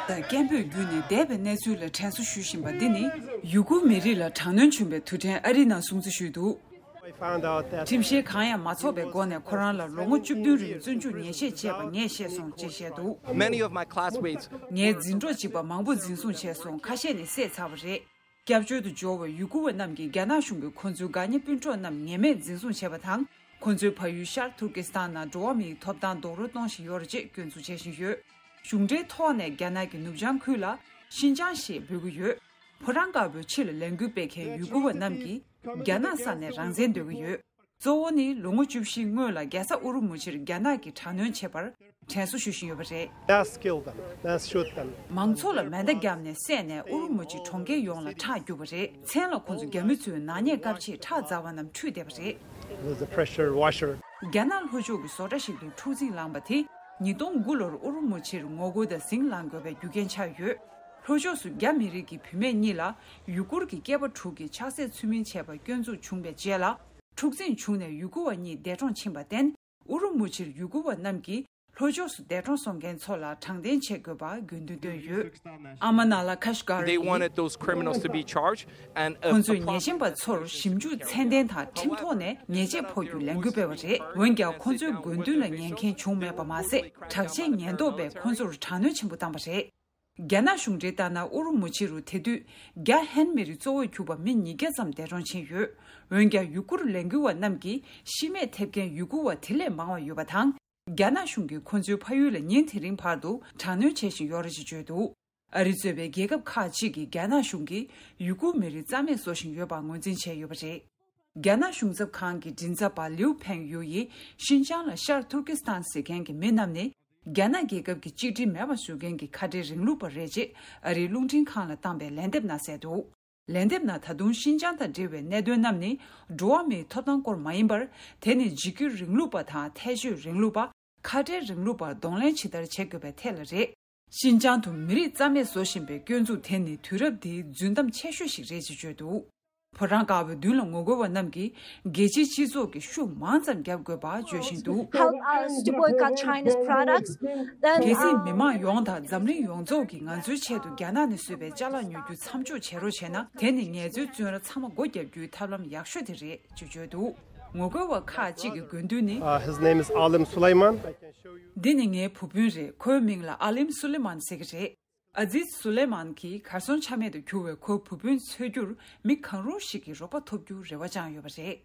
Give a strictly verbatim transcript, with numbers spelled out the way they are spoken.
དང་སྐད་འབོད་བརྒྱུད་ནས་འདས་པའི་གནས་ཚུལ་ལ་དྲན་གསོ་ཞུ་བཞིན་པ་འདི་ནི། ཡུ་གུར་མི་རིགས་ལ་དྲག་གནོན་བྱུང་བའི་དུས་དྲན་ཨ་རིའི་ནང་སྲུང་བརྩི་ཞུས་འདུག་ཁྲིམས་བཤེར་གང་ཡང་མ་ཚོགས་པའི་སྒོ་ནས་ཁོ་རང་ལ་ལོ་ངོ་བཅུ་བདུན་རིང་བཙོན་འཇུག་ཉེས་ཆད་བཅད་པ་ངས་ཤེས་སོང་ཅེས་བཤད་འདུག Many of my classmates ངའི་འཛིན་གྲོགས་གཅིག་པ་མང་པོ་འཛིན་བཟུང་བྱས་སོང་། ཁ་ཤས་ནི་བསད་ཚར་བ་རེད། སྐྱབས་བཅོལ་དུ་འབྱོར་བའི་ཡུ་གུར་བ་རྣམས་ཀྱིས་རྒྱ་ནག་གཞུང་གིས་ཁོ་ཚོའི་དགའ་ཉེ་སྤུན་གྲོགས་རྣམས་ངེས་མེད་འཛིན་བཟུང་བྱས་པ་དང་། ཁོ་ཚོའི་ཕ་ཡུལ་ཤར་ཐུར་ཀི་སི་ཐན་ནང་འགྲོ་བ་མིའི་ཐོབ་ཐང་རྡོག་རོལ་གཏོང་བཞིན་ཡོད་རེད་ཅེས་སྐྱོན་འཛུགས་བྱེད་བཞིན་ཡོད། གཞུང་འབྲེལ་ཐོག་ནས་རྒྱ་ནག་གི་ནུབ་བྱང་ཁུལ་ལ་ཤིན་ཅང་ཞེས་འབོད་ཀྱི་ཡོད། ཕོ་བྲང་དཀར་པོའི་ཕྱི་ལ་ལས་འགུལ་སྤེལ་མཁན་ཡུ་གུར་བ་རྣམས་ཀྱིས་རྒྱ་ནག་ས་ནས་རང་བཙན་འདོད་ཀྱི་ཡོད། གཙོ་བོ་ནི་ལོ་ངོ་བཅུ་བཞི་སྔོན་ལ་རྒྱལ་ས་ཨུ་རུ་མུ་ཆིར་རྒྱ་ནག་གིས་དྲག་གནོན་བྱས་པར་དྲན་གསོ་ཞུ་བཞིན་ཡོད་པ་རེད། Let's kill them. Let's shoot them. མང་ཚོགས་ལ་མེ་མདའ་བརྒྱབ་ནས་བསད་ནས་ཨུ་རུ་མུ་ཆི་གྲོང་ཁྱེར་ཡོངས་ལ་ཁྲག་བསྐྱུར་བ་རེད། མཚན་ལ་ཁོ་ཚོ་རྒྱ་མི་ཚོའི་ནག་ཉེས་སྐབས་ཆེད་ཁྲག་འཛར་བ་རྣམས་འཁྲུད་བསྡད་པ་རེད། It was a pressure washer. རྒྱ་ནག་ལྷོ་ཕྱོགས་ཀྱི་བཟོ་གྲྭ་ཞིག་ཏུ་འཁྲུག་འཛིང་ལངས་པ་དེས་ཉིས་སྟོང་དགུ་ལོར་ཨུ་རུ་མུ་ཆིར་ངོ་རྒོལ་དང་ཟིང་ལངས་དགོས་པའི་རྒྱུ་རྐྱེན་ཆགས་ཡོད། ལྷོ་ཕྱོགས་སུ་རྒྱ་མི་རིགས་ཀྱི་བུད་མེད་གཉིས་ལ་ཡུ་གུར་གྱི་སྐྱེས་པ་དྲུག་གིས་ཆགས་སྲེད་ཚུལ་མིན་བྱས་པ་སྐྱོན་འཛུགས་བྱུང་བའི་རྗེས་ལ། འཁྲུག་འཛིང་བྱུང་ནས་ཡུ་གུར་བ་གཉིས་འདས་གྲོངས་ཕྱིན་པར་བརྟེན། ཨུ་རུ་མུ་ཆིར་ཡུ་གུར་བ་རྣམས་ཀྱིས་ལྷོ་ཕྱོགས་སུ་འདས་གྲོངས་སོང་མཁན་ཚོ་ལ་དྲང་བདེན་བྱེད་དགོས་པ་དགོས་འདུན་བཏོན་ཡོད། ཨ་མ་ན་ལ་ཁ་ཤི་ཀར་They གྱིས། Wanted those criminals to be charged and uh, ཁོང་ཚོས་ཉེས་ཅན་པ་ཚོར་ཞིབ་འཇུག་ཚད་ལྡན་དང་ཁྲིམས་ཐོག་ནས་ཉེས་ཆད་ཕོག་རྒྱུའི་ལས་འགུལ་སྤེལ་བ་རེད། འོན་ཀྱང་ཁོང་ཚོའི་དགོས་འདུན་ལ་ཉན་མཁན་བྱུང་མེད་པ་མ་ཟད། དྲག་ཆས་ཉེན་རྟོག་པས་ཁོང་ཚོར་དྲག་གནོན་ཆེན་པོ་བཏང་བ་རེད། རྒྱ་ནག་གཞུང་འབྲེལ་ལྟར་ན་ཨུ་རུ་མུ་ཆི་རུ་དེ་དུས་རྒྱ་ཧན་མི་རིགས་གཙོ་བོར་གྱུར་པ་མི་ཉིས་བརྒྱ་ཙམ་འདས་གྲོངས་ཕྱིན་ཡོད། འོན་ཀྱང་ཡུ་གུར་ལས་འགུལ་བ་རྣམས་ཀྱིས་ཤི་རྨས་ཐེབས་མཁན་ཡུ་གུར་བ་དེ་ལས་མང་བ་ཡོད་པ་དང་། རྒྱ་ནག་གཞུང་གིས་ཁོ་ཚོའི་ཕ་ཡུལ་ལ་ཉིན་དེ་རིང་བར་དུ་དྲག་གནོན་བྱེད་བཞིན་ཡོད་རེད་ཅེས་བརྗོད་འདུག་ཨ་རི་གཙོས་པའི་རྒྱལ་ཁབ་ཁག་ཅིག་གིས་རྒྱ་ནག་གཞུང་གིས་ཡུ་གུར་མི་རིགས་རྩ་མེད་བཟོ་བཞིན་ཡོད་པར་ངོས་འཛིན་བྱས་ཡོད་པ་རེད། རྒྱ་ནག་གཞུང་ཚབ་ཁང་གི་མགྲིན་ཚབ་པ་ལིའུ་ཕེང་ཡུ་ཡིས་ཤིན་ཅང་ལ་ཤར་ཐུར་ཀི་སི་ཐན་ཟེར་མཁན་གྱི་མི་རྣམས་ནི་རྒྱ་ནག་རྒྱལ་ཁབ་ཀྱི་གཅིག་སྒྲིལ་མེད་པར་བཟོ་མཁན་གྱི་ཁ་བྲལ་རིང་ལུགས་པ་རེད་ཅེས་ཨ་རིའི་རླུང་འཕྲིན་ཁང་ལ་བཏང་པའི་ལན་འདེབས་ནང་གསལ་འདུག་ལན་འདེབས་ནང་ད་དུང་ཤིན་ཅང་དང་འབྲེལ་བའི་གནད་དོན་རྣམས་ནི་འགྲོ་བ་མིའི་ཐོབ་ཐང་སྐོར་མ་ཡིན་པར། དེ་ནི་འཇིགས་སྐུལ་རིང་ལུགས་པ་དང་ཐལ་ཤོད་རིང་ལུགས་པ། ཁ་བྲལ་རིང་ལུགས་པར་གདོང་ལེན་ཇི་ལྟར་བྱེད་དགོས་པའི་ཐད་ལ་རེད། ཤིན་ཅང་དུ་མི་རིགས་རྩ་མེད་བཟོ་བཞིན་པའི་སྐྱོན་འཛུགས་དེ་ནི་དུས་རབས་འདིའི་རྫུན་གཏམ་ཆེ་ཤོས་ཤིག་རེད་ཅེས་བརྗོད་འདུག་ཕོ་བྲང་དཀར་པོའི་མདུན་ལ་ངོ་རྒོལ་བ་རྣམས་ཀྱིས་རྒྱལ་སྤྱིའི་སྤྱི་ཚོགས་ཀྱིས་ཤུགས་མང་ཙམ་བརྒྱབ་དགོས་པ་བརྗོད་བཞིན་འདུག Help us to boycott China's products. Then གལ་སྲིད་མི་མང་ཡོངས་དང་འཛམ་གླིང་ཡོངས་རྫོགས་ཀྱིས་ང་ཚོའི་ཆེད་དུ་རྒྱ་ནག་ནས་བཟོས་པའི་ཅ་ལག་ཉོ་རྒྱུ་མཚམས་འཇོག་བྱེད་རོགས་བྱས་ན། དེ་ནི་ངལ་རྩོལ་བཙོན་ར་ཚང་མ་སྒོ་བརྒྱབ་རྒྱུའི་ཐབས་ལམ་ཡག་ཤོས་དེ་རེད་ཅེས་བརྗོད་འདུག་ངོ་རྒོལ་བ་ཁག་ཅིག་གི་དགོས་འདུན་ནི། Uh, his name is Alim Sulaiman. I can show you. འདི་ནི་ངའི་བུ་སྤུན་རེད། ཁོའི་མིང་ལ་ཨ་ལིམ་སུ་ལེ་མན་ཟེར་གྱི་རེད། ཨ་ཛིཛ་སུ་ལེ་མན་གྱིས་གར་སོང་ཆ་མེད་དུ་གྱུར་བའི་ཁོའི་བུ་སྤུན་འཚོལ་རྒྱུར་མི་གང་རུང་ཞིག་གི་རོགས་པ་ཐོབ་རྒྱུར་རེ་བ་བཅངས་ཡོད་པ་རེད།